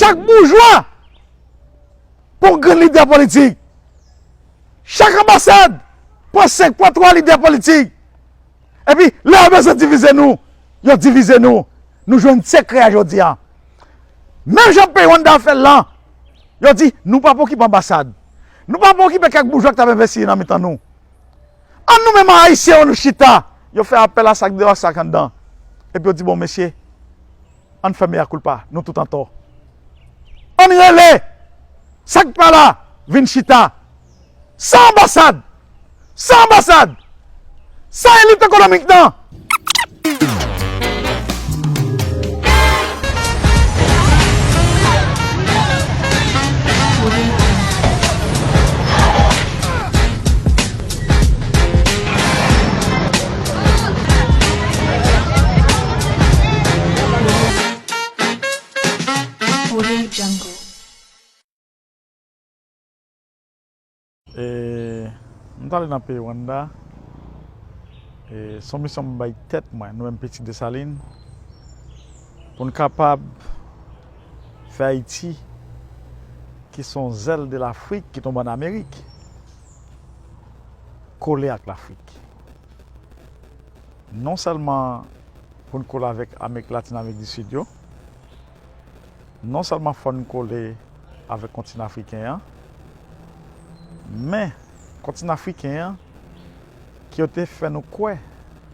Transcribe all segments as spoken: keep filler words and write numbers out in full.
Chak boujwa pran yon grenn lidè politik. Chak anbasad pran senk, pran twa lidè politik. Epi, lè yo bezwen divize nou, yo divize nou. Nou jwenn sekrè a jodi a. Menm jan peyi Rwanda fè l lan, yo di, nou pa pou okipe anbasad. Nou pa pou okipe kèk boujwa k t ap envesti nan mitan nou. An nou menm Ayisyen yo, nou chita. Yo fè apèl a sa k deyò, sa k anndan. Epi yo di, bon, mesye, ann fè mea culpa, nou tout antò. Ann rele sa k pa la vin chita. San anbasad! San anbasad! San elit ekonomik nan! E, m t ale nan peyi Rwanda. E, se yon misyon m bay tèt mwen, nou menm pitit Desalin, pou n kapab fè Ayiti, ki se yon zèl de Lafrik ki tonbe ann Amerik, kole ak Lafrik. Non sèlman pou n kole avèk Amerik Latin, Amerik di Sid yo, non sèlman fò n kole avèk kontinan afriken an, men kontinan afriken an, ke yo te fè nou kwè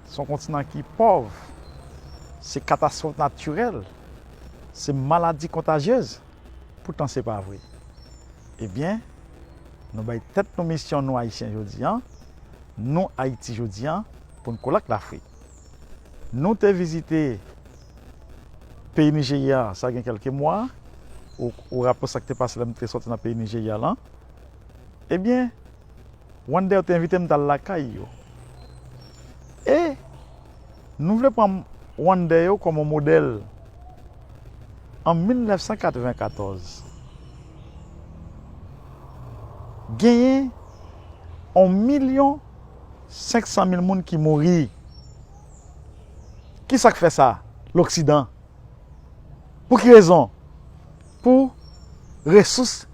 se yon kontinan ki pòv, se katastwòf natirèl, se maladi kontajyez, poutan se pa vre. Ebyen, nou bay tèt nou misyon, nou Ayisyen jodi a, nou Ayiti jodi a, pou n kole ak Lafrik. Nou te vizite peyi Nijerya, sa gen kèlke mwa, ou, ou raple sa k te pase lè m te sòti nan peyi Nijerya lan. Ebyen, Rwandè yo te envite m t al lakay yo. E nou vle pran Rwandè yo kòm yon modèl. An mil nèf san katrevenkatòz, genyen yon milyon senk san mil moun ki mouri. Ki sa k fè sa? Loksidan. Pou ki rezon? Pou resous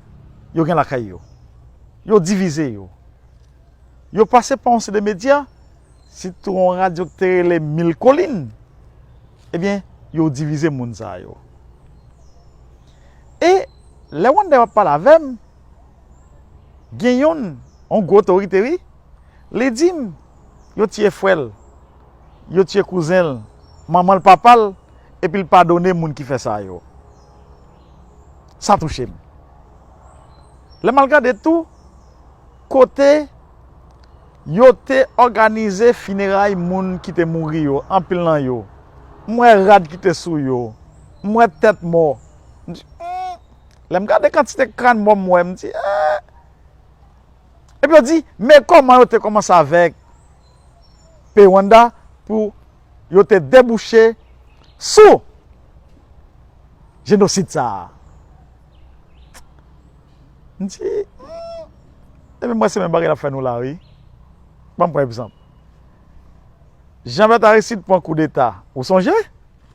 yo gen lakay yo. Yo divize yo. Yo pase pa yon seri de medya, sitou yon radyo ki te rele Mil Kolin. Ebyen, yo divize moun sa yo. E lè Rwandè yo ap pale avè m, gen youn, yon gwo otorite, wi, li di m, yo tiye frè l, yo tiye kouzen l, manman l, papa l, epi l padone moun ki fè sa yo. Sa touche m. Lè m al gade tou, kote yo te òganize fineray moun ki te mouri yo, anpil nan yo. M wè rad ki te sou yo. M wè tèt mò. M di, hmm. Lè m gade kantite kràn mò m wè, m di, eh. Epi yo di, men kòman yo te kòmanse avèk peyi Rwanda pou yo te debouche sou jenosid sa a. M di, hmm, ebyen, mwen se menm bagay l ap fè nou la, wi. Ban m pran egzanp. Jean Berthe Aristide pran koudeta. Ou sonje?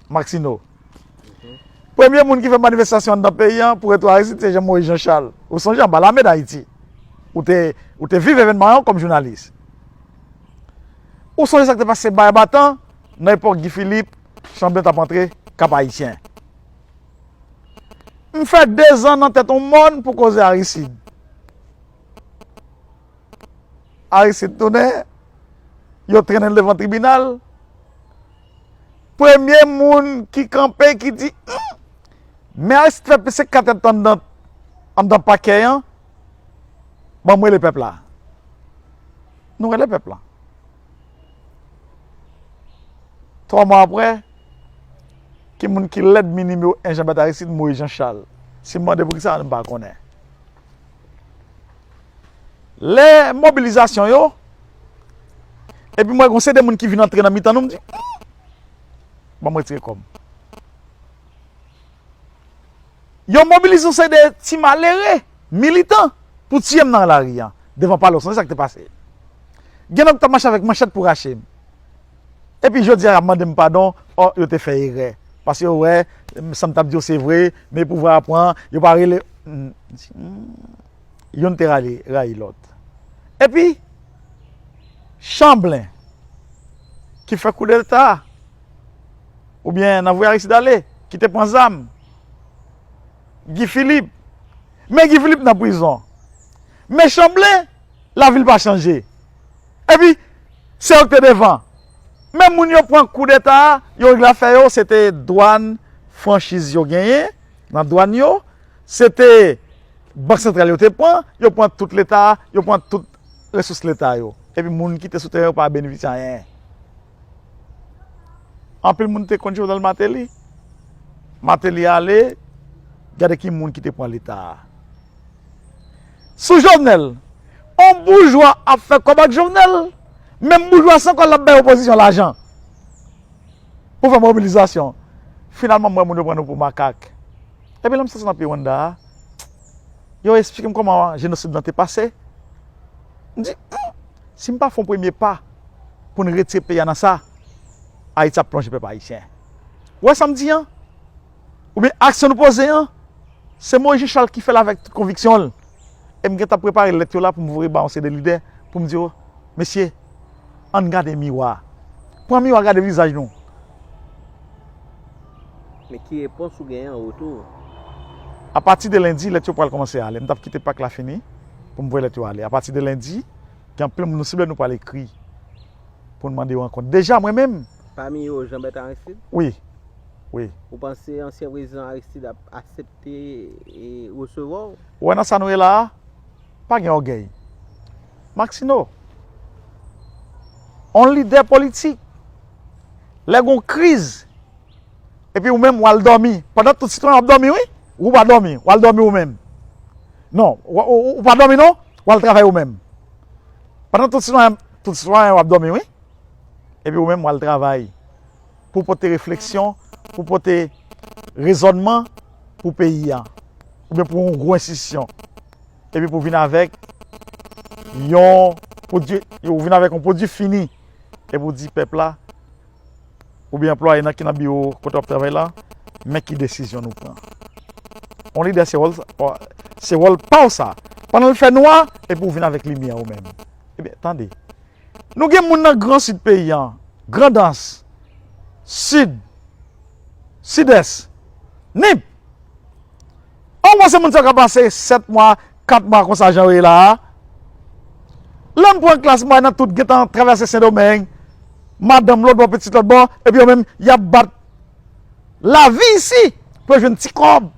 Maxineau. Premye moun ki fè manifestasyon anndan peyi a pou retou Aristide, se Jean Moïse Jean Charles. Ou sonje anba lame Dayiti? Ou te, ou te viv evènman an kòm jounalis. Ou sonje sa k te pase Bay Batan nan epòk Guy Philippe, Chanblen t ap antre Kap Ayisyen. M fè dezan nan tèt yon mòn pou koze Aristide. Aristide tounen, yo trennen l devan tribinal. Premye moun ki kanpe, ki di, hmm, men Aristide fè plis ke kat èdtan anndan, anndan pakè an, ban m rele pèp la. Nou rele pèp la. Twa mwa apre, ki moun ki lènmi nimewo en Jean Berthe Aristide? Moïse Jean Charles. Si m mande poukisa, m pa konnen. Lè mobilizasyon yo, epi m wè gon seri de moun ki vin antre nan mitan nou, m di, hmm, ban m retire kò m. Yo mobilize yon seri de ti malere, militan, pou tiye m nan lari a, devan palè, w sonje sa k te pase. Gen nèg ki t ap mache avèk manchèt pou rache m. Epi jodi a, y ap mande m padon, ò, yo te fè erè. Paske yo wè, sa m t ap di yo se vre, men pouvwa a pran, yo pa rele. M di, hmm, youn te rale, rayi lòt. Epi, Chanblen, ki fè koudeta, oubyen nan voye Aristide ale, ki te pran zam, Guy Philippe. Men Guy Philippe nan prizon. Men Chanblen, lavi l pa chanje. Epi, se yo ki te devan. Men moun yo pran koudeta a, yo regle afè yo, se te dwàn, franchiz yo genyen nan dwàn yo, se te bank santral yo te pran, yo pran tout leta, yo pran tout resous leta yo. Epi moun ki te sou teren yo pa benefisye anyen. Anpil moun te kont Jovenel Martelly. Martelly ale, gade ki moun ki te pran leta a. Sou Jovenel, on boujwa ap fè kòb ak Jovenel, menm boujwa san kòb la ap bay opozisyon lajan pou fè mobilizasyon. Finalman, m wè moun yo pran nou pou makak. Epi lè m soti nan peyi Rwanda a, yo esplike m kòman jenosid lan te pase. M di, hmm, si m pa fè yon premye pa pou n retire peyi a nan sa, Ayiti ap plonje pèp ayisyen. Ou wè sa m di an? Oubyen aksyon nou poze an? Se Moyiz Jan Chal ki fè l avèk tout konviksyon l. E m gentan prepare lèt yo la pou m voye ba yon seri de lidè pou m di yo, mesye, ann gade miwa. Pran miwa, gade vizaj nou. Men ki repons ou genyen an retou? Apati de lendi, lèt yo pral kòmanse ale. M t ap kite pak la fini pou m voye lèt yo ale. Apati de lendi, gen anpil moun nou sible, nou pral ekri pou n mande yo rankont. Deja, mwen menm. Pami yo, Jean Bertrand Aristide? Wi. Wi. Ou panse ansyen prezidan Aristide ap aksepte e resevwa w? Ou wè nan sa nou ye la a? Pa gen ògèy. Maxino, on lidè politik, lè gon kriz, epi ou menm w al dòmi, pandan tout sitwayen ap dòmi, wi, ou pa dòmi, w al dòmi ou menm. Non, ou, ou, ou pa dòmi non, w al travay ou menm. Pandan tout sitwayen, tout sitwayen w ap dòmi, wi. Epi ou menm w al travay pou pote refleksyon, pou pote rezònman pou peyi a, oubyen pou yon gwo enstitisyon. Epi pou vin avèk yon pwodui, ou vin avèk yon pwodui fini, epi ou di pèp la, oubyen anplwaye nan ki nan biwo kote w ap travay la, men ki desizyon nou pran. Yon lidè se wòl, se wòl pa w sa. Pandan l fè nwa, epi ou vin avèk limyè ou menm. Ebyen, tande. Nou gen moun nan Gran Sid peyi an, Grandans, Sid, Sidès, Nip. An w panse moun sa yo ka pase sèt mwa, kat mwa konsa jan yo ye la a? Lè m pran klas mwen nan tout gentan travèse Sendomeng, madanm lòt bò, pitit lòt bò, epi yo menm y ap bat lavi isi pou yo jwenn ti kòb.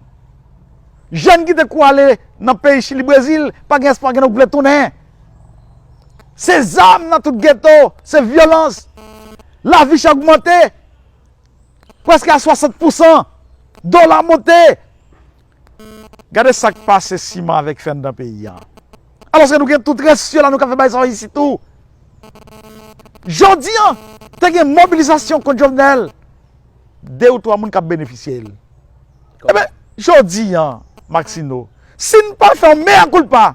Jèn ki te kou ale nan peyi Chili, Brezil, pa gen espwa gen nan vle tounen. Se zam nan tout geto, se vyolans. Lavi chè ogmante prèske a swasant pousan. Dola monte. Gade sa k pase siman avèk fè anndan peyi a. Alòske nou gen tout rès yo la, nou ka fè bagay sa yo isi tou. Jodi a, te gen mobilizasyon kont Jovenel. De ou twa moun k ap benefisye l. Ebyen, jodi a, Maxino, si n pa fè yon mea culpa,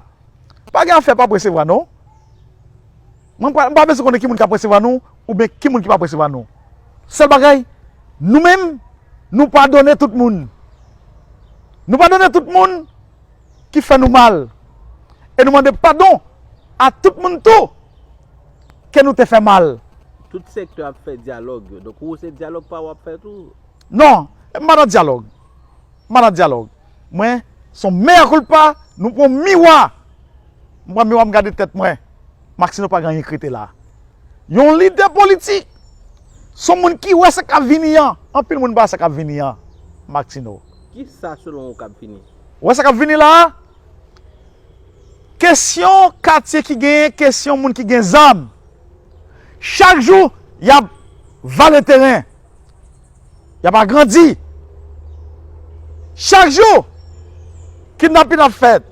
pa gen afè pa p resevwa non. Mwen pa, m pa bezwen konnen ki moun k ap resevwa nou, oubyen ki moun ki p ap resevwa nou. Sèl bagay, nou menm, nou padone tout moun. Nou padone tout moun ki fè nou mal. E nou mande padon a tout moun tou ke nou te fè mal. Tout sektè ap fè dyalòg yo. Donk, ou se dyalòg pa w ap fè tou? Non, m pa nan dyalòg. M pa nan dyalòg. Mwen, se yon mea culpa, nou pran miwa. M pran miwa, m gade tèt mwen. Maxino pa gen anyen k rete la. Yon lidè politik, se yon moun ki wè sa k ap vini an. Anpil moun pa wè sa k ap vini an, Maxino. Ki sa selon ou k ap vini? Ou wè sa k ap vini la a? Kesyon katye ki genyen, kesyon moun ki gen zam. Chak jou, y ap vale teren. Y ap agrandi. Chak jou, kidnapin ap fèt.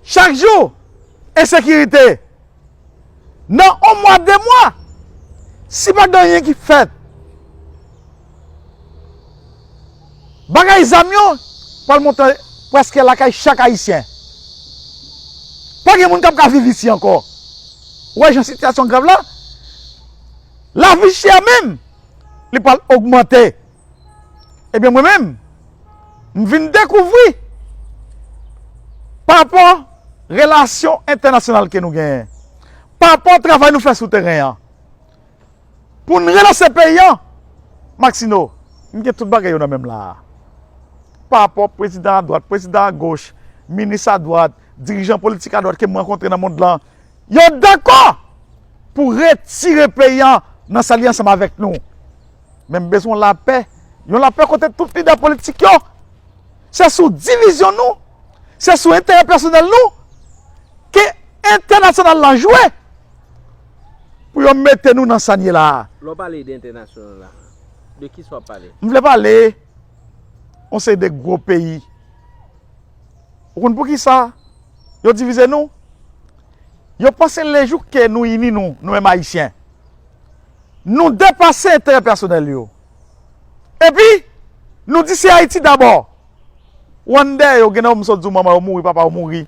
Chak jou, ensekirite. Nan yon mwa, de mwa, si pa gen anyen ki fèt, bagay zam yo pral monte prèske lakay chak Ayisyen. Pa gen moun k ap ka viv isi ankò. Ou wè jan sitiyasyon grav la? Lavi chè menm, li pral ogmante. Ebyen, mwen menm, m vin dekouvri pa rapò relasyon entènasyonal ke nou genyen, pa rapò travay nou fè sou teren an, pou n relanse peyi an, Maxino, m gen tout bagay yo nan men m la a. Pa rapò prezidan adwat, prezidan agoch, minis adwat, dirijan politik adwat ke m rankontre nan mond lan, yo dakò pou retire peyi an nan sa li ansanm avèk nou. Men m bezwen yon lapè, yon lapè kote tout lidè politik yo, se sou divizyon nou, se sou enterè pèsonèl nou ke entènasyonal la jwe pou yo mete nou nan sa n ye la a. Lè w pale de entènasyonal la, de kisa w ap pale? M vle pale yon seri de gwo peyi. Ou konn poukisa yo divize nou? Yo panse lejou ke nou ini nou, nou menm Ayisyen, nou depase enterè pèsonèl yo. Epi, nou di se Ayiti dabò. Wannde yo, gen nan yo m sot di w manman yo mouri, papa yo mouri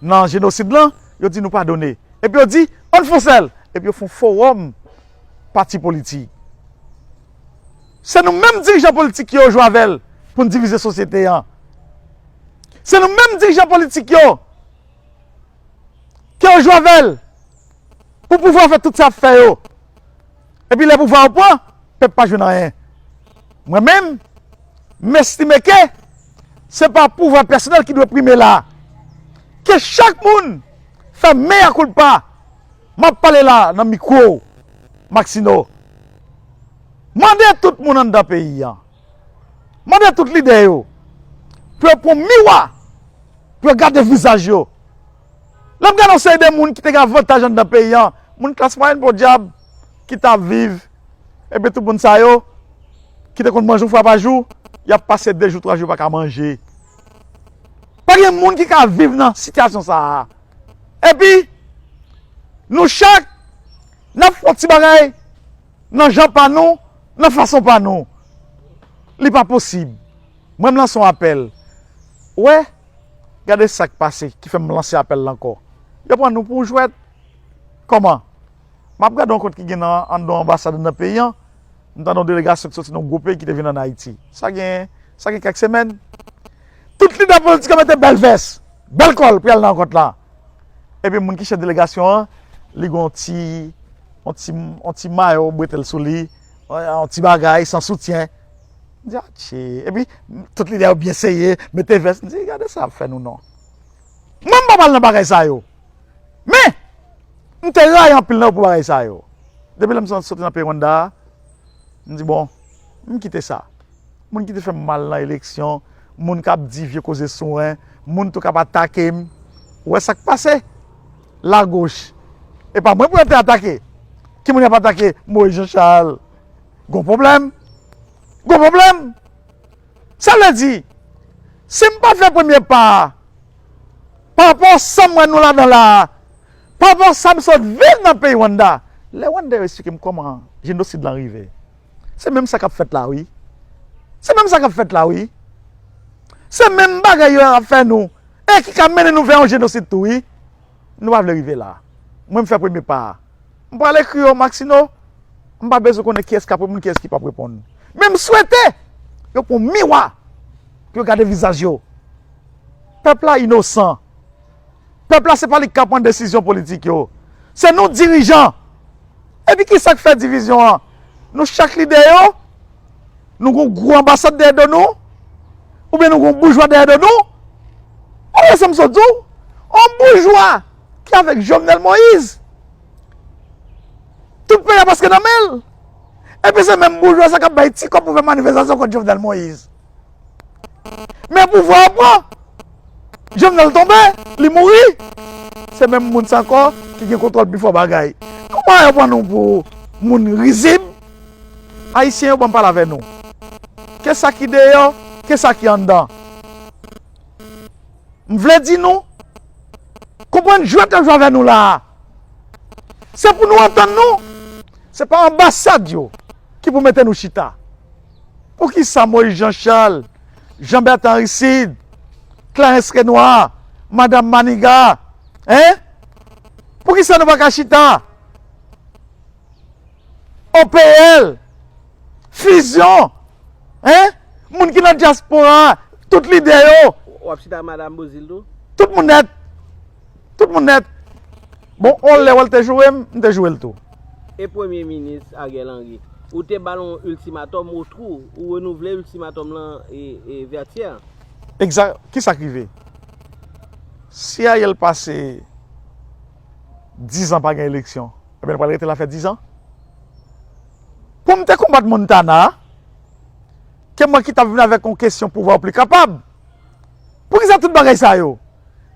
nan jenosid lan, yo di nou padone. Epi yo di, ann fè yon sèl. Epi yo fè yon fowòm pati politik. Se nou menm dirijan politik yo jwe avè l pou n divize sosyete an. Se nou menm dirijan politik yo ke yo jwe avè l pou pouvwa fè tout sa y ap fè yo. Epi lè pouvwa yo pran, pèp pa jwenn anyen. Mwen menm, m estime ke se pa pouvwa pèsonèl ki dwe prime la. Ke chak moun fè mea culpa. M ap pale la nan mikwo w, Maxino. Mande tout moun anndan peyi an. Mande tout lidè yo pou yo pran miwa, pou yo gade vizaj yo. Lè m gade yon seri de moun ki te gen avantaj anndan peyi an, moun klas mwayèn podyab ki t ap viv, epi tout moun sa yo ki te konn manje yon fwa pa jou, y ap pase de jou, twa jou yo pa ka manje. Pa gen moun ki ka viv nan sitiyasyon sa a. Epi, nou chak, n ap fè yon ti bagay nan jan pa nou, nan fason pa nou. Li pa posib. Mwen, m lanse yon apèl. Ou wè, gade sa k pase, ki fè m lanse apèl la ankò. Yo pran nou pou jwèt. Kòman? M ap gade yon kont ki gen nan, anndan anbasad anndan peyi an. M tande yon delegasyon ki soti nan yon gwo peyi ki te vin ann Ayiti. Sa gen, sa gen kèk semèn. Tout lidè politik yo mete bèl vès, bèl kòl pou y al nan rankont la. Epi moun ki chèf delegasyon an, li gen yon ti, yon ti, yon ti mayo bretèl sou li, yon ti bagay san soutyen. M di, atchè. Epi tout lidè yo byen seye, mete vès. M di, gade sa y ap fè nou non. Mwen, m pa pral nan bagay sa yo. Men, m te rayi anpil nan yo pou bagay sa yo. Depi lè m sot-, soti nan peyi Rwanda a, m di, bon, m kite sa. Moun ki te fè m mal nan eleksyon, moun k ap di vye koze souren, moun tou k ap atake m. Ou wè sa k pase? Lagoch. E pa mwen pou yo te atake. Ki moun y ap atake? Moïse Jean Charles. Gon pwoblèm. Gon pwoblèm. Sa vle di, si m pa fè premye pa a, pa rapò sa m wè nou ladan la a, pa rapò sa m sot viv nan peyi Rwanda, lè Rwanda yo esplike m kòman jenosid lan rive, se menm sa k ap fèt la, wi. Se menm sa k ap fèt la, wi. Se menm bagay yo ap fè nou, e ki ka mennen nou vè yon jenosid tou, wi. Nou pa vle rive la. Mwen, m fè premye pa a. M pral ekri yo, Maxino. M pa bezwen konnen kiyès k ap reponn, kiyès ki p ap reponn. Men m swete yo pran miwa pou yo gade vizaj yo. Pèp la inosan. Pèp la se pa li k ka pran desizyon politik yo. Se nou dirijan. Epi ki sa k fè divizyon an? Nou chak lidè yo, nou gon gwo anbasad dèyè do nou, oubyen nou gon boujwa dèyè do nou. Ou wè sa m sot di w? On boujwa ki avèk Jovenel Moïse. Tout peyi a prèske nan men l. Epi se menm boujwa sa k ap bay ti kòb pou fè manifestasyon kont Jovenel Moïse. Men pouvwa a pran. Jovenel tonbe, li mouri. Se menm moun sa ankò ki gen kontwòl pi fò bagay. Kòman yo pran nou pou moun rizib? Ayisyen yo, ban m pale avè nou. Ke sa ki deyò, ke sa ki anndan. M vle di nou, konprann jwèt yo jwe avè nou la a. Se pou nou antann nou. Se pa anbasad yo ki pou mete nou chita. Poukisa Moïse Jean Charles, Jean Bertrand Aristide, Clarens Renois, Madanm Maniga, en? Poukisa nou pa ka chita? O P L, Fusion, en? Moun ki nan dyaspora, tout lidè yo. W ap chita ak Madan Beauzile tou? Tout moun nèt. Tout moun nèt. Bon, on lè wè l te joure m, m te joure l tou. E Premye Minis Ariel Henry, ou te ba l yon iltimatòm, ou twou, ou renouvle iltimatòm lan e, e Vètyè. Egzak, kisa k rive? Si Ariel pase dizan pa gen eleksyon, ebyen, l pral rete la fè dizan. Pou m te konbat Montana, ke mwen ki t ap vin avèk yon kesyon pouvwa ou pli kapab. Poukisa tout bagay sa yo?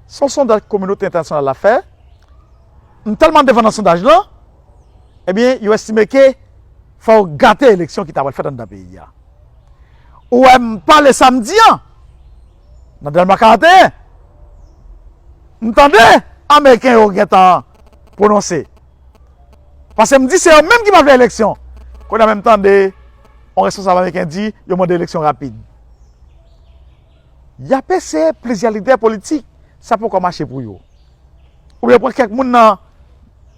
Se yon sondaj kominote entènasyonal la fè. M tèlman devan nan sondaj lan, ebyen, yo estime ke fò yo gate eleksyon ki ta pral fèt anndan peyi a. Ou wè m pale samdi an, nan Dèlma karannteyen, m tande Ameriken yo gentan pwononse. Paske m di se yo menm ki pa vle eleksyon. Kounye a menm tande yon responsab ameriken di yo mande eleksyon rapid. Y ap eseye plizyè lidè politik, sa poko mache pou yo. Oubyen pran kèk moun nan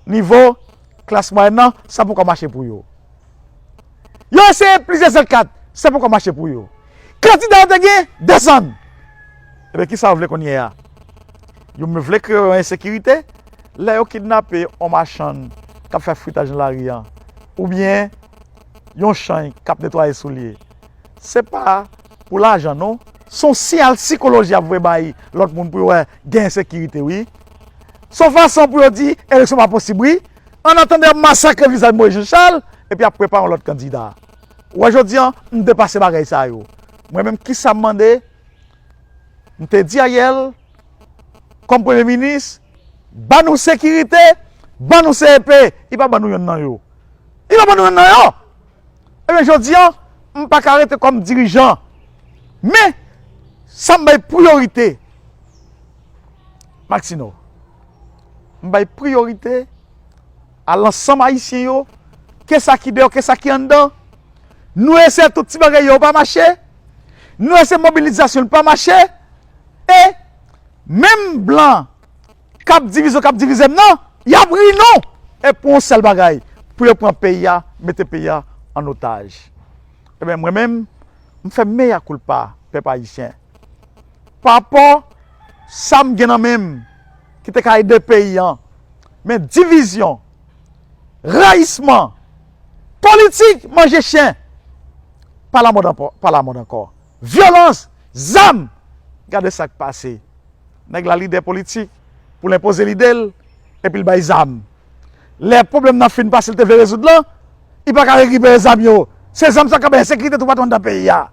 nivo klas mwayèn nan, sa poko mache pou yo. Yo eseye plizyè zantkat, sa poko mache pou yo. Kandida yo te gen desann. Ebyen, kisa yo vle kounye a? Yo vle kreye yon ensekirite. Lè yo kidnape yon machann k ap fè fritaj nan lari a, oubyen yon chanj k ap netwaye soulye, se pa pou lajan non. Se yon siyal sikoloji y ap voye bay lòt moun pou yo wè gen ensekirite, wi. Se yon fason pou yo di eleksyon pa posib, wi. An atandan, y ap masakre vizaj Moïse Jean Charles epi y ap prepare yon lòt kandida. Ou wè, jodi an, m depase bagay sa yo. Mwen menm, kisa m mande? M te di Ariel, kòm premye minis, ban nou sekirite, ban nou C E P. Li pa ban nou yonn nan yo. Li pa ban nou yonn nan yo. Ebyen, jodi an, m pa ka rete kòm dirijan. Men, sa m bay priyorite, Maxino, m bay priyorite a lansanm ayisyen yo, ke sa ki deyò, ke sa ki anndan. Nou eseye tout ti bagay yo pa mache. Nou eseye mobilizasyon l pa mache. E menm blan k ap divize w, k ap divize m nan, y ap ri nou. E pou yon sèl bagay, pou yo pran peyi a, mete peyi a an otaj. Ebyen, mwen menm, m fè mea culpa, pèp ayisyen. Pa rapò sa m gen nan men m ki te ka ede peyi an. Men divizyon, rayisman, politik manje chen, pa lamòd ankò, pa lamòd ankò. Vyolans, zam, gade sa k pase. Nèg la lidè politik, pou l enpoze lide l, epi l bay zam. Lè pwoblèm nan fin pase, l te vle rezoud lan, li pa ka rekipere zam yo. Se zam sa k ap bay ensekirite toupatou anndan peyi a.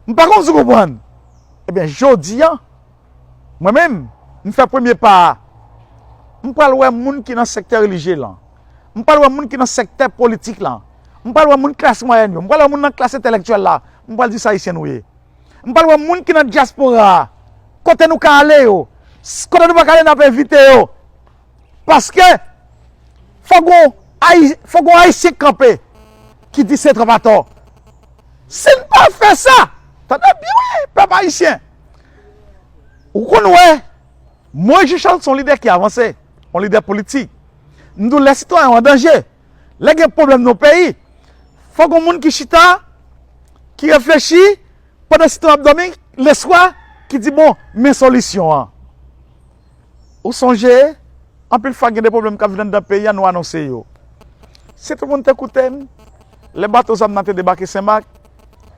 M pa konn si w konprann. Ebyen, jodi a, mwen menm, m fè premye pa a. M pral wè moun ki nan sektè relijye lan. M pral wè moun ki nan sektè politik lan. M pral wè moun klas mwayèn yo. M pral wè moun nan klas entèlektyèl la. M pral di se Ayisyen nou ye. M pral wè moun ki nan dyaspora a, kote nou ka ale yo, s- kote nou pa ka ale, n ap envite yo. Paske fòk gon Ayi- fòk gon Ayisyen kanpe ki di se tranp atò. Si n pa fè sa, tande byen wi, pèp ayisyen. Ou konn wè, Moïse Jean Charles se yon lidè ki avanse, yon lidè politik. M di w, lè sitwayen an danje, lè gen pwoblèm nan yon peyi, fòk gon moun ki chita, ki reflechi, pandan sitwayen ap dòmi, leswa, ki di, bon, men solisyon an. Ou sonje, anpil fwa gen de pwoblèm k ap vin anndan peyi a, nou anonse yo. Si tout moun te koute m, lè bato zam nan te debake Senmak,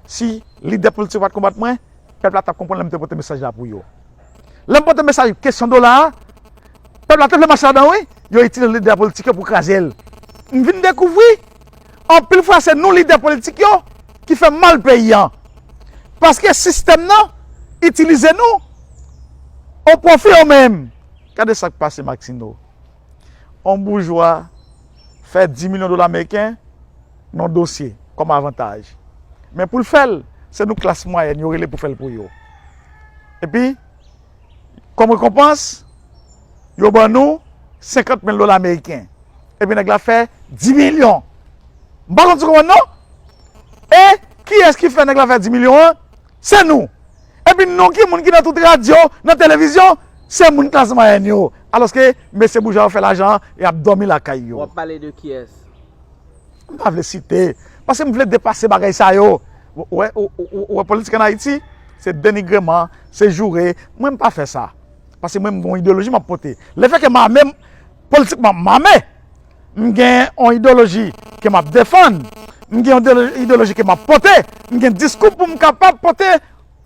si lidè politik yo pa t konbat mwen, pèp la t ap konprann lè m te pote mesaj la pou yo. Lè m pote mesaj kesyon dola a, pèp la te vle mache ladan wi, yo itilize lidè politik yo pou kraze l. M vin dekouvri, anpil fwa se nou lidè politik yo ki fè mal peyi an. Paske sistèm nan itilize nou o pwofi yo menm. Gade sa k pase Maxino. On boujwa fè dis milyon dola ameriken nan dosye kòm avantaj. Men pou l fè l, se nou klas mwayèn yo rele pou fè l pou yo. Epi, kòm rekonpans, yo ban nou senkant mil dola ameriken. Epi nèg la fè dis milyon. M pa konn si w konprann non. E kiyès ki fè nèg la fè dis milyon an? Se nou. Epi nou ki moun ki nan tout radyo, nan televizyon, se moun klas mwayèn yo. Alòske mesye boujwa yo fè lajan an, y ap dòmi lakay yo. W ap pale de kiyès? M pa vle site, paske m vle depase bagay sa yo. Ou wè, ou, ou, ou wè politik ann Ayiti, se denigreman, se joure. Mwen, m pa fè sa. Paske mwen, m gen yon ideyoloji m ap pote. Lefètke m ame m, politikman, m ame. M gen yon ideyoloji ke m ap defann. M gen yon ideyolo- ideyoloji ke m ap pote. M gen diskou pou m kapab pote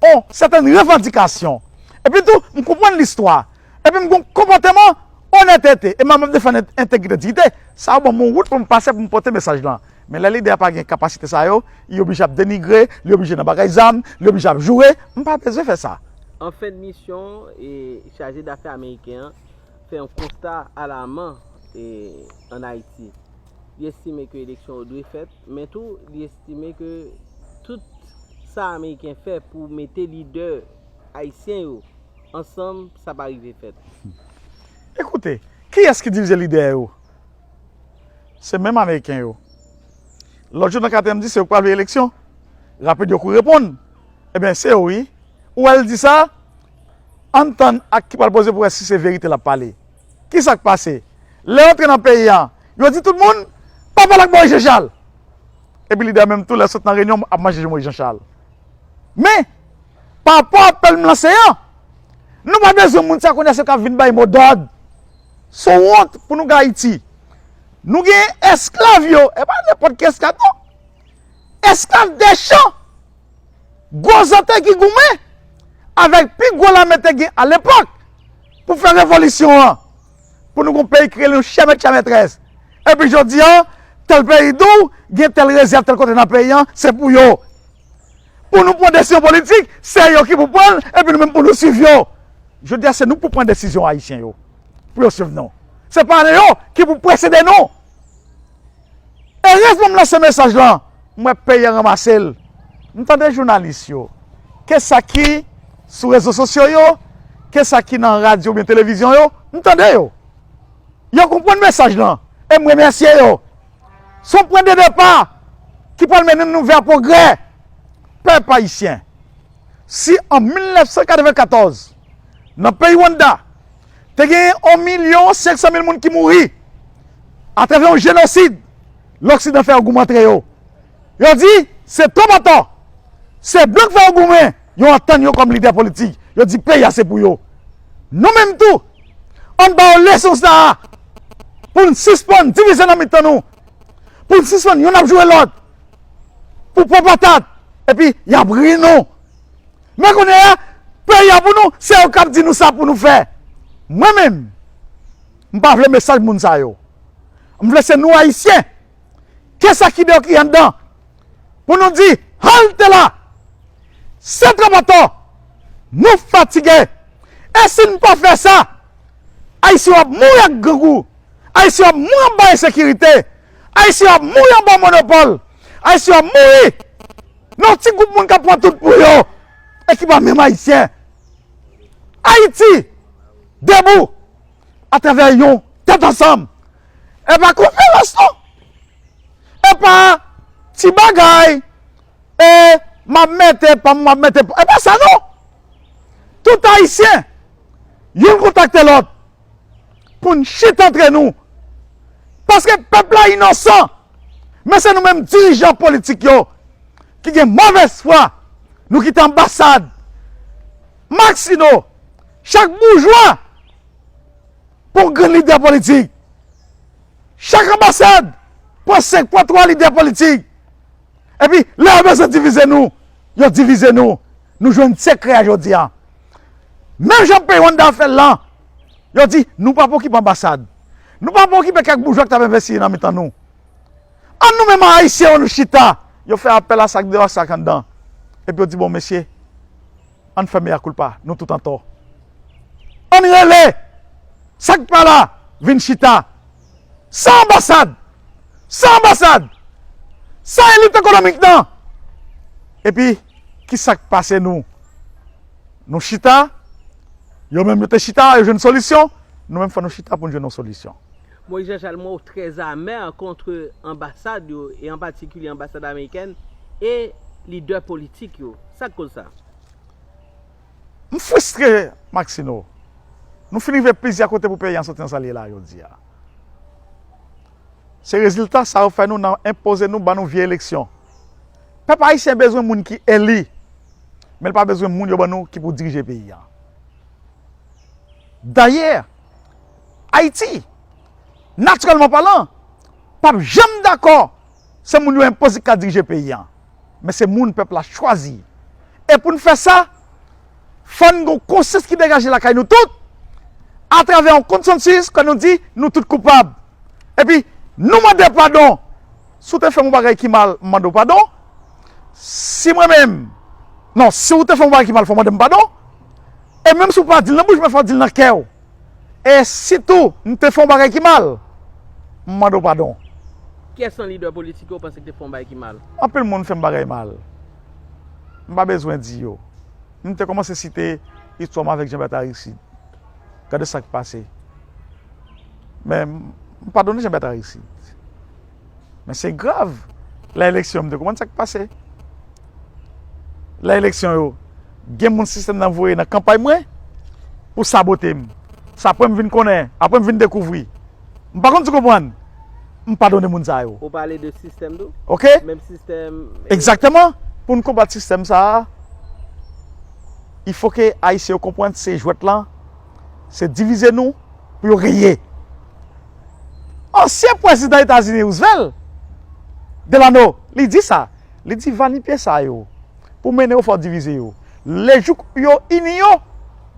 yon sètèn revandikasyon. Epi tou, m konprann listwa. Epi m gen yon konpòteman onètete. E m ap defann en- entegrite, diyite. Sa ban m yon wout pou m pase, pou m pote mesaj lan. Men lè lidè a pa gen kapasite sa yo, li oblije ap denigre, li oblije nan bagay zam, li oblije ap joure. M pa bezwen fè sa. An fen de misyon, e chaje dafè ameriken an fè yon konsta alaman e, ann Ayiti. Li estime ke eleksyon yo dwe fèt, men tou li estime ke tout sa ameriken fè pou mete lidè ayisyen yo ansanm, sa pa rive fèt. Ekoute, kiyès ki dirije lidè yo? Se menm ameriken yo. Lòt jou nan katye m di se yo k pral veye eleksyon. Rapid yo kouri reponn. Ebyen, se yo wi. Ou wè l di sa? Ann tann ak ki pral poze pou wè si se verite l ap pale. Ki sa k pase? Lè yo antre nan peyi a, yo di tout moun, pa pale ak Moyiz Jan Chal. Epi lidè a menm tou lè sot nan reyinyon ap manje Moyiz Jan Chal. Men, pa rapò apèl m lanse an, nou pa bezwen moun sa kounye a se yo k ap vin bay modòd. Se yon wont pou nou gen Ayiti. Nou gen esklav yo, e pa nenpòt ki esklav non. Esklav de chan. Gwo zantray ki goumen avèk pi gwo lame te gen alepòk pou fè revolisyon an. Pou nou gon peyi ki rele nou chè mèt chè mètrès. Epi jodi a, tèl peyi di w, gen tèl rezèv tèl kote nan peyi an, se pou yo. Pou nou pran desizyon politik, se yo ki pou pran l, epi nou menm pou nou swiv yo. Jodi a, se nou pou pran desizyon ayisyen yo. Pou yo swiv nou. Se pa yo ki pou presede nou. Erezman m lanse mesaj lan, m wè peyi a ranmase l. M tande jounalis yo, ke sa ki sou rezo sosyo yo, ke sa ki nan radyo oubyen televizyon yo, m tande yo. Yo konprann mesaj lan, e m remèsye yo. Se yon pwen de depa ki pral mennen nou vè pwogrè. Pèp ayisyen, si an mil nèf san katrevenkatòz, nan peyi Rwanda, te gen yon milyon senk san mil moun ki mouri atravè yon jenosid Loksidan fè yo goumen antre yo. Yo di, se twòp atò. Se blan k fè yo goumen. Yo antann yo kòm lidè politik. Yo di, peyi a se pou yo. Nou menm tou, ann ba yo leson sa a. Pou n sispann divize nan mitan nou. Pou n sispann youn ap joure lòt. Pou pran patat. Epi, y ap ri nou. Men kounye a, peyi a pou nou, se yo k ap di nou sa pou nou fè. Mwen menm, m pa vle mesaj moun sa yo. M vle se nou Ayisyen, ke sa ki deyò ki anndan, pou nou di, halte la! Se twòp atò! Nou fatige! E si n pa fè sa, Ayisyen w ap mouri ak grangou! Ayisyen w ap mouri anba ensekirite! Ayisyen w ap mouri anba monopòl! Ayisyen w ap mouri nan yon ti gwoup moun k ap pran tout pou yo e ki pa menm Ayisyen. Ayiti debou atravè yon tèt ansanm. E pa konferans non. E pa ti bagay. E m ap mete pa m, m ap mete pa. E pa sa non. Tout Ayisyen, youn kontakte lòt pou n chita antre nou. Paske pèp la inosan. Men se nou menm dirijan politik yo ki gen movèz fwa. Nou kite anbasad, Maksino, chak boujwa pran grenn lidè politik. Chak anbasad pran senk, pran twa lidè politik. Epi, lè yo bezwen divize nou, yo divize nou. Nou jwenn sekrè a jodi a. Menm jan peyi Rwanda fè l lan, yo di, nou pa pou okipe anbasad. Nou pa pou okipe kèk boujwa ki t ap envesti nan mitan nou. Ann nou menm Ayisyen yo, nou chita. Yo fè apèl a sa k deyò, sa k anndan. Epi yo di, bon, mesye, ann fè mea culpa, nou tout antò. Ann rele sa k pa la vin chita. San anbasad! San anbasad! San elit ekonomik nan! Epi, ki sa k pase nou? Nou chita, yo menm yo te chita, yo jwenn solisyon, nou menm fò nou chita pou n jwenn yon solisyon. Moyiz Jan Chal, m wè w trè amè kont anbasad yo, e an patikilye anbasad amerikèn, e lidè politik yo. Sa k koz sa? M fristre, Maksino. Nou fin rive plizyè kote pou peyi a soti nan sa l ye la jodi a. Se rezilta sa yo fè nou nan enpoze nou, ban nou vye eleksyon. Pèp ayisyen bezwen moun ki eli, men l pa bezwen moun yo ban nou ki pou dirije peyi a. Dayè, Ayiti, natirèlman palan, p ap janm dakò se moun yo enpoze ki ka dirije peyi a. Men se moun pèp la chwazi. E pou n fè sa, fò n gen yon konsyans ki degaje lakay nou tout, atravè yon konsansis ke nou di nou tout koupab. Epi, nou mande padon. Si w te fè m yon bagay ki mal, m mande w padon. Si mwen menm, non, si w te fè m yon bagay ki mal, fò w mande m padon. E menm si w pa di l nan bouch, men fò w di l nan kè w. E sitou, m te fè yon bagay ki mal, m mande w padon. Kiyès nan lidè politik yo w panse ki te fè yon bagay ki mal? Anpil moun fè m bagay mal. M pa bezwen di yo. M te kòmanse site istwa m avèk Jean Bertrand Aristide. Gade sa k pase. Men, m padone Jean Bertrand Aristide. Men se grav. Lè eleksyon, m te konprann sa k pase. Lè eleksyon yo, gen moun sistèm nan voye nan kanpay mwen pou sabote m. Se apre m vin konnen, apre m vin dekouvri. M pa konn si w konprann. M padone moun sa yo. Ou pale de sistèm tou? Oke? Menm sistèm. Egzakteman. Pou n konbat sistèm sa a, il faut que Ayisyen yo konprann se jwèt lan, se divize nou pou yo reye. Ansyen prezidan Etazini Roosevelt Delano, li di sa. Li di, va ni pye sa yo. Pou mennen yo, fò w divize yo. Lejou yo ini yo,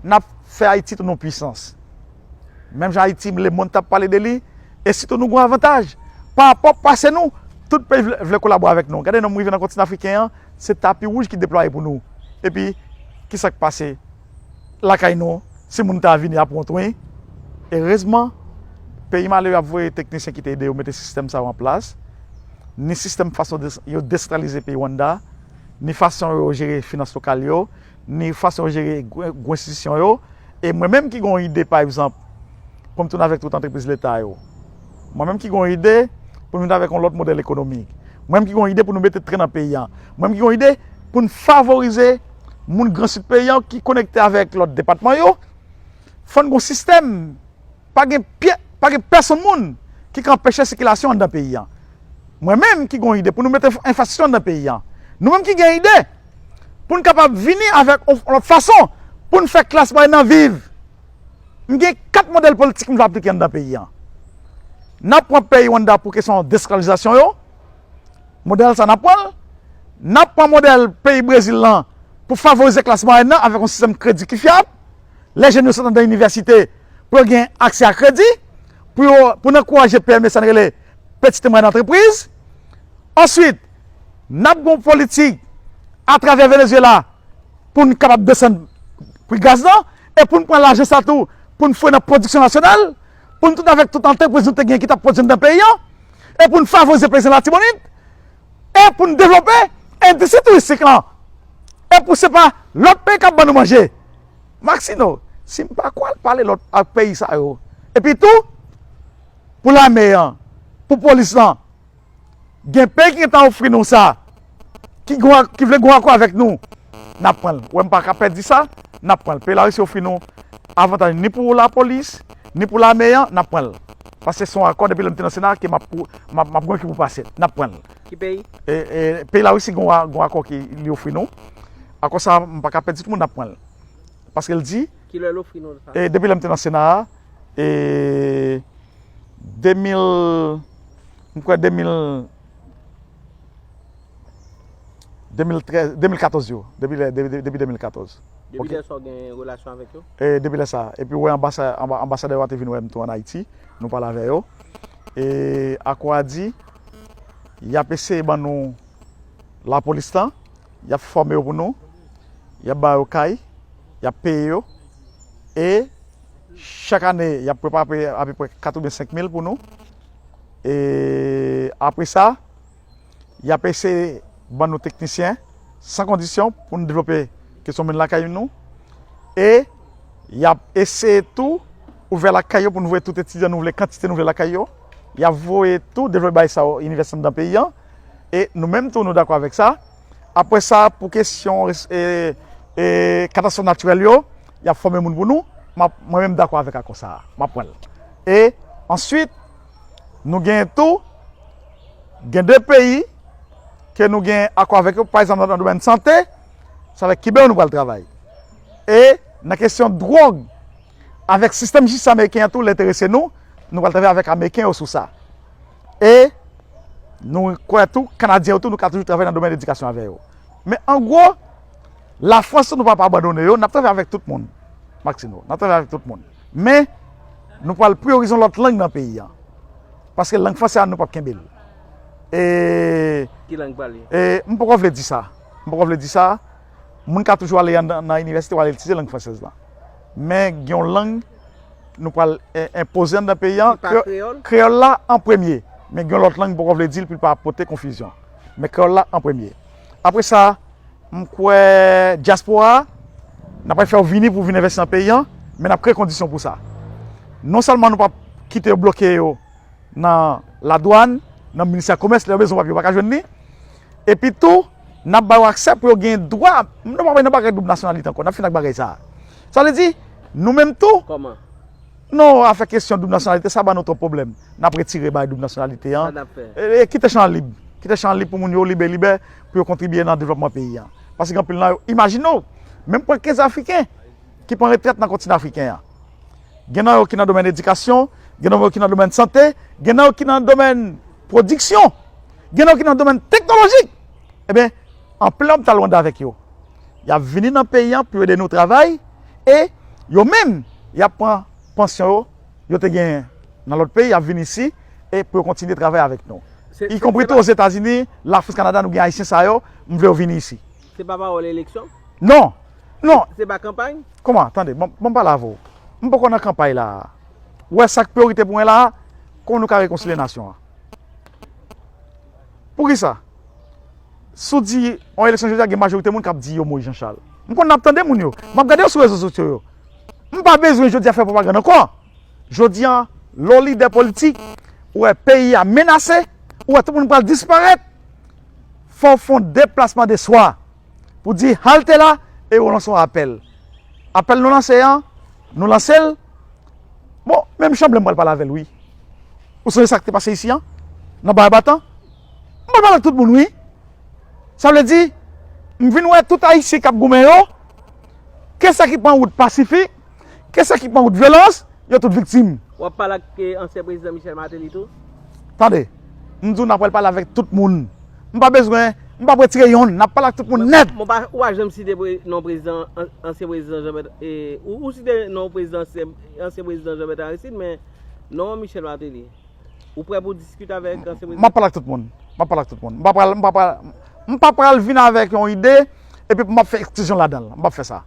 n ap fè Ayiti tounen yon pwisans. Menm jan Ayiti, lemonn t ap pale de li, e sitou nou gen avantaj. Pa rapò pase nou, tout peyi vle, vle kolabore avèk nou. Gade non m rive nan kontinan afriken an, se tapi wouj ki deplwaye pou nou. Epi, kisa k pase? Lakay nou, si moun ta vini ap wont wi. Erezman, peyi malere ap voye teknisyen ki te ede yo mete sistèm sa yo an plas. Ni sistèm fason de, yo desantralize peyi Rwanda, ni fason yo jere finans lokal yo, ni fason yo jere gwo, gwo enstitisyon yo. E mwen menm ki gen yon ide, pa egzanp, pou m tounen avèk tout antrepriz leta yo. Mwen menm ki gen yon ide pou n vin avèk yon lòt modèl ekonomik. Mwen menm ki gen yon ide pou nou mete tren nan peyi a. Mwen menm ki gen yon ide pou n favorize moun Gran Sid peyi a ki konekte avèk lòt depatman yo. Fò n gen yon sistèm. Pa gen pye, pa gen pèsonn moun ki ka anpeche sikilasyon anndan peyi a. Mwen menm ki gen yon ide pou nou mete enfrastrikti anndan peyi a. Nou menm ki gen ide pou n kapab vini avèk yon lòt fason pou n fè klas mwayèn nan viv. M gen kat modèl politik m vle aplike anndan peyi a. N ap pran peyi Rwanda pou kesyon desantralizasyon yo. Modèl sa n ap pran l. N ap pran modèl peyi Brezil lan pou favorize klas mwayèn nan avèk yon sistèm kredi ki fyab. Lè jèn yo sot anndan inivèsite pou yo gen aksè a kredi, pou yo, pou n ankouraje P M E, sa n rele petite et moyenne entreprise. Answit, n ap gen yon politik atravè Venezuela pou n kapab desann pri gaz lan, e pou n pran lajan sa tou, pou n foure nan pwodiksyon nasyonal, pou n tounen avèk tout antrepriz nou te gen ki t ap pwodui anndan peyi an, e pou n favorize peyizan Latibonit, e pou n devlope endistri touristik lan, e pou se pa lòt peyi k ap ban nou manje. Maxino, si m pa kwè al pale lòt ak peyi sa yo. Epi tou, pou lame an, pou polis lan, gen peyi ki gentan ofri nou sa, ki, gon, ki vle gon akò avèk nou, n ap pran l. Ou wè m pa ka pèdi sa, n ap pran l. Peyi Larisi ofri nou avantaj ni pou lapolis, ni pou lame an, n ap pran l. Paske se yon akò depi lè m te nan Sena ke m ap, m ap, m ap gen ki pou pase. N ap pran l. Ki peyi? E, e, peyi Larisi gon, gon akò ki li ofri nou. Akò sa, m pa ka pèdi tout moun, n ap pran l. Paske l di, kilè l ofri nou sa? E depi lè m te nan Sena a, e de mil, m kwè de mil, de mil trèz, de mil katòz yo, depi lè, de, de, depi de mil katòz. Depi lè sa w gen relasyon avèk yo? E depi lè sa. Epi w wè anbasa, anba, anbasadè yo a te vin wè m tou ann Ayiti, nou pale avè yo. E akò a di, y ap eseye ban nou lapolis lan, y ap fòme yo pou nou, y ap ba yo kay, y ap peye yo, e chak ane, y ap prepare apeprè kat oubyen senk mil pou nou. E apre sa, y ap eseye ban nou teknisyen san kondisyon pou nou devlope kesyon moun lakay nou. E y ap eseye tou ouvè lakay yo pou nou voye tout etidyan nou vle, kantite nou vle lakay yo. Y ap voye tou devlope bagay sa yo, inivèsite anndan peyi an. E nou menm tou, nou dakò avèk sa. Apre sa, pou kesyon, e, e, katastwòf natirèl yo, y ap fòme moun pou nou. M ap, mwen menm dakò avèk akò sa a. M ap pran l. E answit, nou genyen tou, gen de peyi ke nou gen akò avèk yo, pa egzanp, nan domèn sante, se avèk Kiben yo nou pral travay. E nan kesyon dwòg, avèk sistèm jistis ameriken an tou, l enterese nou, nou pral travay avèk Ameriken yo sou sa. E nou kwè tou, Kanadyen yo tou, nou ka toujou travay nan domèn edikasyon avè yo. Men an gwo, Lafrans tou, nou p ap abandone yo, n ap travay avèk tout moun, Maxino, n ap travay avèk tout moun. Men, nou pral priyorize yon lòt lang nan peyi a. Paske lang fransè a, nou p ap kenbe l. E Ki lang pale? E m poko vle di sa. M poko vle di sa. Moun ka toujou ale nan, nan inivèsite, w ale itilize lang fransèz la. Men gen yon lang nou pral e, enpoze anndan peyi a. Ki pa kreyòl? Kreyòl la an premye. Men gen yon lòt lang m poko vle di l pou l pa pote konfizyon. Men kreyòl la an premye. Apre sa, m kwè dyaspora a, n ap fè yo vini pou vin envesti nan peyi a, men n ap kreye kondisyon pou sa. Non sèlman nou p ap kite yo bloke yo nan ladwàn, nan ministè komès, lè yo bezwen papye, yo pa ka jwenn li. Epi tou, n ap ba yo aksè pou yo gen dwa, nou pa pale nan bagay doub nasyonalite ankò, n ap fini ak bagay sa a. Sa vle di, nou menm tou, Kòman? Non, afè kesyon doub nasyonalite, sa ba nou twòp pwoblèm. N ap retire bagay doub nasyonalite an. Sa n ap fè? E, e, kite chan lib. Kite chan lib pou moun yo libelibè, pou yo kontribye nan devlòpman peyi a. Paske gen anpil nan yo, imajine w, menm pran kenz Afriken ki pran retrèt nan kontinan afriken an. Gen nan yo ki nan domèn edikasyon, gen nan yo ki nan domèn sante, gen nan yo ki nan domèn pwodiksyon, gen nan yo ki nan domèn teknolojik. Ebyen, anpil nan yo m t al Rwanda avèk yo. Y ap vini nan peyi a pou yo ede nou travay, e yo menm, y ap pran pansyon yo, yo te genyen nan lòt peyi, y ap vin isi, e pou yo kontinye travay avèk nou. Se, se, Ikonpri se tou pa Ozetazini, Lafrans, Kanada, nou gen Ayisyen sa yo, m vle yo vini isi. Se pa pawòl eleksyon? Non, non. Se pa kanpay? Kòman? Tande, bon, bon, m pale avè w. M poko nan kanpay la. Ou wè sa k priyorite pou mwen la, kòman nou ka rekonsilye nasyon an? Poukisa? Si w di yon eleksyon jodi a, gen majorite moun k ap di yo Moïse Jean Charles. M konn n ap tande moun yo. M ap gade yo sou rezo sosyo yo. M pa bezwen jodi a fè pwopagann ankò. Jodi a, lè w lidè politik, ou wè peyi a menase, ou wè tout moun pral disparèt, fò w fè yon deplasman de swa pou di halte la e w lanse yon apèl. Apèl nou lanse an, nou lanse l. Bon, menm Chanblen m pral pale avè l, wi. Ou sonje sa k te pase isi an? Nan Bay Batan? M pral pale ak tout moun, wi. Sa vle di, m vin wè tout Ayisyen k ap goumen yo, ke sa ki pran wout pasifik, ke sa ki pran wout vyolans, yo tout viktim. W ap pale ak, eh, ansyen prezidan Michel Martelly tou? Tande, m di w n ap pral pale avèk tout moun. M pa bezwen, m p ap retire yonn, n ap pale ak tout moun nèt. Mwen pa, ou pa janm site pre-, non prezidan, an-, ansyen prezidan Jean Bertrand, eh, ou, ou site non prezidan, ansyen, ansyen prezidan Jean Bertrand Aristide, men non Michel Martelly. Ou prè pou diskite avèk ansyen prezidan? M ap pale ak tout moun. M ap pale ak tout moun. M pa pral, m pa pral, m pa pral vin avèk yon ide, epi m ap fè eksklizyon ladan l. M p ap fè sa.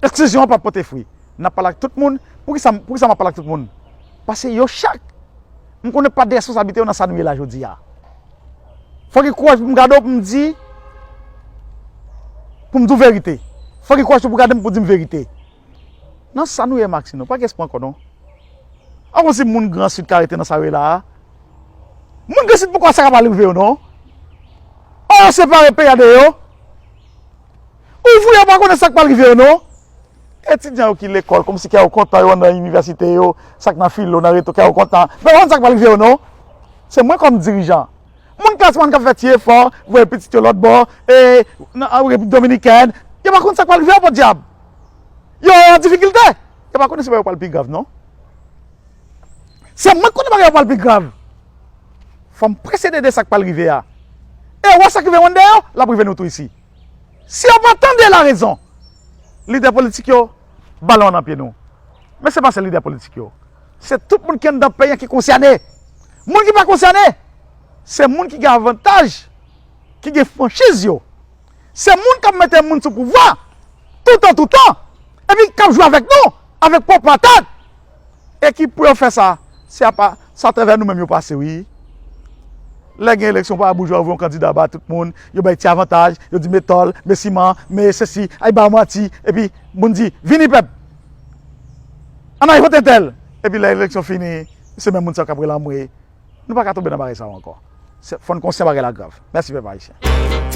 Eksklizyon an p ap pote fwi. N ap pale ak tout moun. Poukisa, poukisa m ap pale ak tout moun? Paske yo chak, m konnen pa de responsablite yo nan sa nou ye la jodi a. Fòk gen kouraj pou m gade w, pou m di, pou m di w verite. Fòk gen kouraj tou pou gade m, pou di m verite. Nan sa nou ye, Maxino, pa gen espwa ankò non. An konsi moun Gran Sid ka rete nan sa yo ye la a. Moun Gran Sid poko wè sa k ap rive yo non. An yo separe peyi a de yo. Ouvriye yo pa konnen sa k pral rive yo non. Etidyan yo ki lekòl, kòmsi kè yo kontan, yo nan inivèsite yo, sa k nan filo, nan reto, kè yo kontan. Yo pa konn sa k pral rive yo non. Se mwen kòm dirijan. Moun klas mwayenn k ap fè ti efò, voye pitit yo lòt bò, e, nan, an Repiblik Dominikèn, yo pa konn sa k pral rive yo, podyab. Yo an difikilte. Yo pa konnen se bagay yo pral pi grav non. Se mwen k konnen bagay yo pral pi grav. Fò m presede de sa k pral rive a. E ou wè sa k rive Wendell yo, l ap rive nou tou isi. Si yo pa tande larezon, lidè politik yo, balon an nan pye nou. Men se pa sèl lidè politik yo. Se tout moun ki anndan peyi an ki konsène. Moun ki pa konsène, se moun ki gen avantaj, ki gen franchiz yo. Se moun k ap mete moun sou pouvwa toutan, toutan, epi k ap jwe avèk nou, avèk pwòp patat. E ki pou yo fè sa, se apa, se atravè nou menm yo pase, wi. Lè gen eleksyon, pa boujwa voye yon kandida ba tout moun, yo bay ti avantaj, yo di me tòl, me siman, me sesi, ay ba manti, epi moun di, vini pèp, ann al vote entèl. Epi lè eleksyon fini, se menm moun sa yo k ap rele anmwe. Nou pa ka tonbe nan bagay sa yo ankò. Se, fò n konsyan bagay la grav. Mèsi pèp ayisyen.